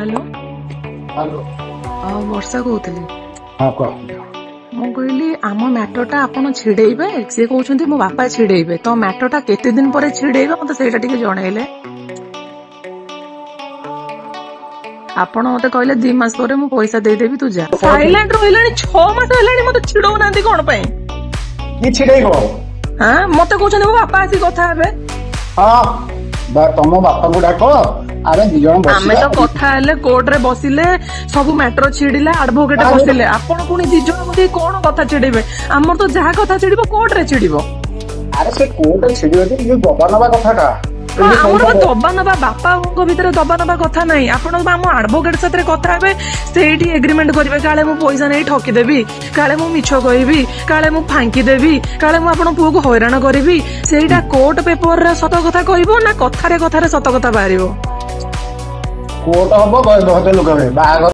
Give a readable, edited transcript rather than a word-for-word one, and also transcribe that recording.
Hello. Hello. ବର୍ଷା କହୁଥିଲି। ହଁ, କହ। ମୁଁ କହିଲି, ଆମ ମ୍ୟାଟରଟା ଆପଣ ଛିଡେଇବେ। ସିଏ କହୁଛନ୍ତି ମୋ ବାପା ଛିଡେଇବେ। ତ ମ୍ୟାଟରଟା କେତେ ଦିନ ପରେ ଛିଡେଇବେ, ମତେ ସେଇଟା ଟିକେ ଜଣେଇଲେ। ଆପଣ ମତେ କହିଲେ 2 ମାସ ପରେ ମୁଁ ପଇସା ଦେଇଦେବି, ତୁ ଯା। ସାଇଲେଣ୍ଟ ରହିଲାଣି, 6 ମାସ ହେଲାଣି, ମତେ ଛିଡଉନାହାନ୍ତି କଣ ପାଇଁ? କି ଛିଡେଇବ? ହଁ, ମତେ କହୁଛନ୍ତି ମୋ ବାପା ଆସିକି କଥା ହେବେ। ହଁ, ବା ତମ ବାପାଙ୍କୁ ଡାକ, ଆରେ 2 ଜଣ ଆମେ ବସିବା। ତ କଥା ହେଲେ, କୋର୍ଟରେ ବସିଲେ, ସବୁ ମ୍ୟାଟର ଛିଡିଲା, ଆଡଭୋକେଟ ବସିଲେ। ଆପଣ ପୁଣି 2 ଜଣ ବସିକି କଣ କଥା ଛିଡେଇବେ? ଆମର ତ ଯାହା କଥା ଛିଡିବ କୋର୍ଟରେ ଛିଡିବ। ଆରେ, ସେ କୋର୍ଟରେ ଛିଡିବ ଯେ ଯୋଉ ଦବା ନବା କଥାଟା ହଁ, ଆମର ବା ଦବା ନବା, ବାପା ବୋଉଙ୍କ ଭିତରେ ଦବା ନବା କଥା ନାହିଁ। ଆପଣ ବା ଆମ ଆଡଭୋକେଟ ସାଥିରେ କଥା ହେବେ, ସେଇଠି ଏଗ୍ରିମେଣ୍ଟ କରିବେ। କାଳେ ମୁଁ ପଇସା ନେଇ ଠକିଦେବି, କାଳେ ମୁଁ ମିଛ କହିବି, କାଳେ ମୁଁ ଫାଙ୍କି ଦେବି, କାଳେ ମୁଁ ଆପଣଙ୍କ ପୁଅକୁ ହଇରାଣ କରିବି। ସେଇଟା କୋର୍ଟ ପେପରରେ ସତ କଥା କହିବ ନା କଥାରେ କଥାରେ ସତ କଥା ବାହାରିବ? କୋର୍ଟ ହବ, ଭଦ୍ରଲୋକ ହେବେ, ବାହାଘର।